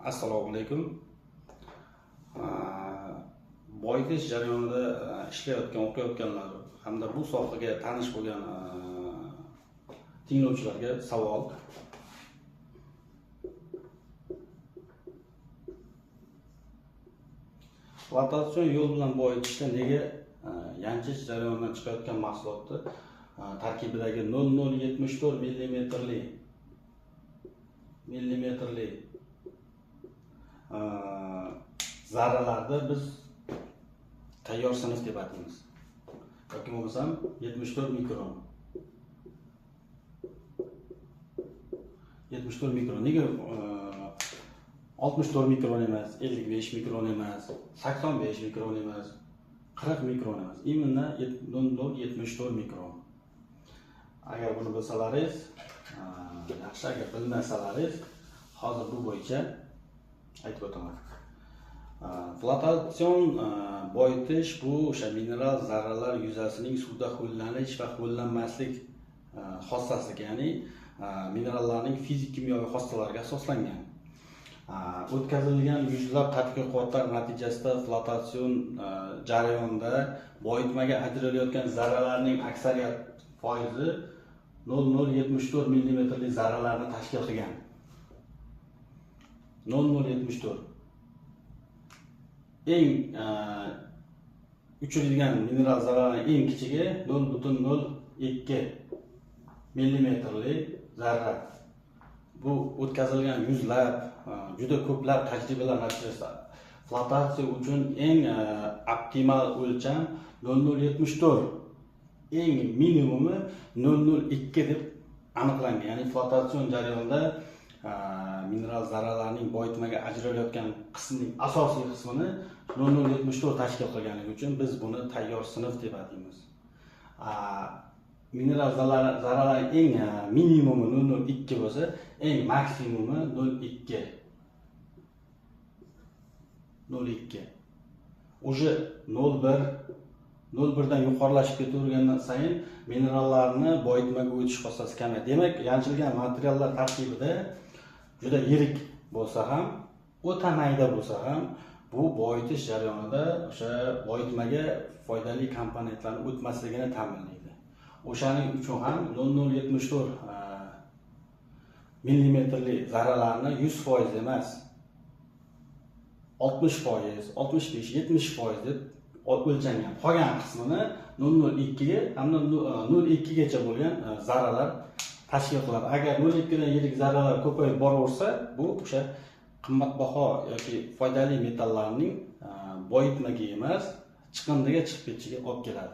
Assalomu alaykum. Boyitish jarayonida ishlayotgan, o'qiyotganlar hamda bu sohaga tanish bo'lgan tinglovchilarga savol. Flotatsion yo'l bilan boyitishda nega yanchish jarayonidan chiqayotgan mahsulotni tarkibidagi 0,074 millimetrli zarralarni biz tayyor sinf deb ataymiz, yoki bo'lmasam 74 mikron. 74 mikron. Nega 64 mikron emas, 55 mikron emas, 85 mikron emas, 40 mikron emas? Именно 0,074 mikron. Agar buni bilsalaringiz yaxshi, agar bilmasalaringiz hozir bu bo'yicha aytib o'taman. Flotatsion boyitish bu o'sha mineral zarralar yuzasining suvda ho'llanish va ho'llanmaslik xossasiga, ya'ni minerallarning fizik kimyoviy xossalariga asoslangan. O'tkazilgan yuzlab tadqiqotlar natijasida flotatsion jarayonda boyitmaga ajralayotgan zarralarning aksariyat foizi 0,074 millimetrli zarralarni tashkil qilgan. 0,074. Eng uchraydigan mineral zarralarning eng kichigi 0,02 millimetrli zarra. Bu o'tkazilgan yuzlab, juda ko'plab tajribalar natijasida flotatsiya uchun eng optimal o'lcham 0,074, eng minimumi 0,02 deb aniqlangan. Ya'ni flotatsion jarayonda mineral zarralarning boyitmaga ajralayotgan qismining asosiy qismini 0,074 tashkil qilganligi uchun biz buni tayyor sinf deb ataymiz. Mineral zarralarning eng minimumi 0,02 bo'lsa, eng maksimumi 0,2. 0,2. Уже 0,1, 0,1 dan yuqorilashib ketavergandan sayin minerallarni boyitmaga o'tish xossasi kamayadi. Demak, yanchilgan materiallar tarkibida juda yirik bo'lsa ham, o'ta mayda bo'lsa ham, bu boyitish jarayonida o'sha boyitmaga foydali komponentlarni o'tmasligini ta'minlaydi. O'shaning uchun ham 0,074 millimetrli zarralarni 100% emas, 60%, 65, 70% deb o'lchangan. Qolgan qismini 0,02 ga hamda 0,2 gacha bo'lgan zarralar tashkil qiladi. Agar 0,2 dan yirik zarralar ko'payib boraversa, bu o'sha qimmatbaho yoki foydali metallarning boyitmaga emas, chiqindiga chiqib ketishiga olib keladi.